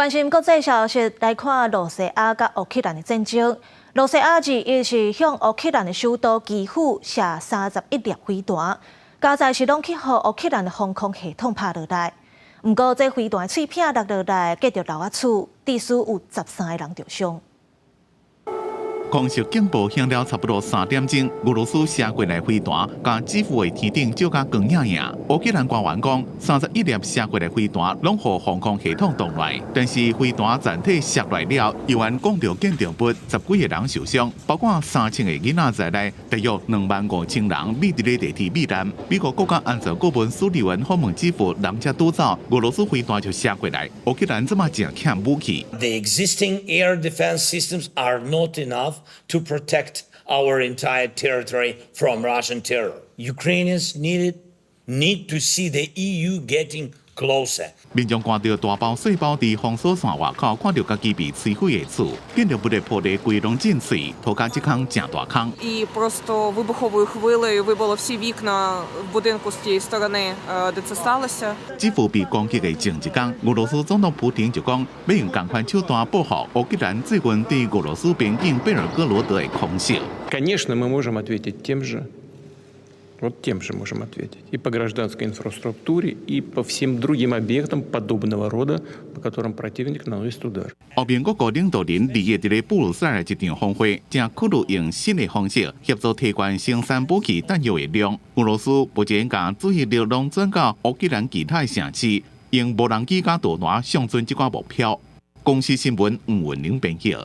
關心國際消息，來看露西亞佮烏克蘭的戰爭。露西亞21是向烏克蘭的首都基輔射31粒飛彈，加在是攏去予烏克蘭的防空系統拍落來。毋過，這飛彈碎片落落來，擊著樓仔厝，至少有13個人著傷。空襲警報響了差不多3點鐘，俄羅斯射過來飛彈，共基輔的天頂照甲光影影。烏克蘭官員講，31粒射過來飛彈攏予防空系統擋來，但是飛彈全體射來了，猶原講著建築物十幾个人受傷，包括3000個囡仔在內，大約25,000人覕佇咧地鐵避難。美國國家安全顧問蘇利文訪問基輔，人才拄走，俄羅斯飛彈就射過來。烏克蘭這馬誠欠武器。 The existing air defense systems are not enough to protect our entire territory from Russian terror. Ukrainians need to see the EU getting closer. 民眾掛著大包細包佇封鎖線外口，看著家己被摧毀的厝，建築物的玻璃規攏震碎，塗跤這空誠大空。 І просто вибуховою хвилею вибило всі вікна в будинку з тієї сторони, де це сталося. 基輔被攻擊的前一工，俄羅斯總統普丁就講，欲用仝款手段報復烏克蘭最近對俄羅斯邊境貝爾哥羅德的空襲。 Конечно, мы можем ответить тем же. Вот тем же можем ответить. И по гражданской инфраструктуре, и по всем другим объектам подобного рода, по которым противник наносит удар. 歐盟各國領導人21佇咧布魯塞爾一場峰會，正考慮用新的方式協助提懸生產武器彈藥的量。俄羅斯目前共注意力攏轉到烏克蘭其他城市，用無人機佮導彈上準這寡目標。公視新聞吳文玲編譯。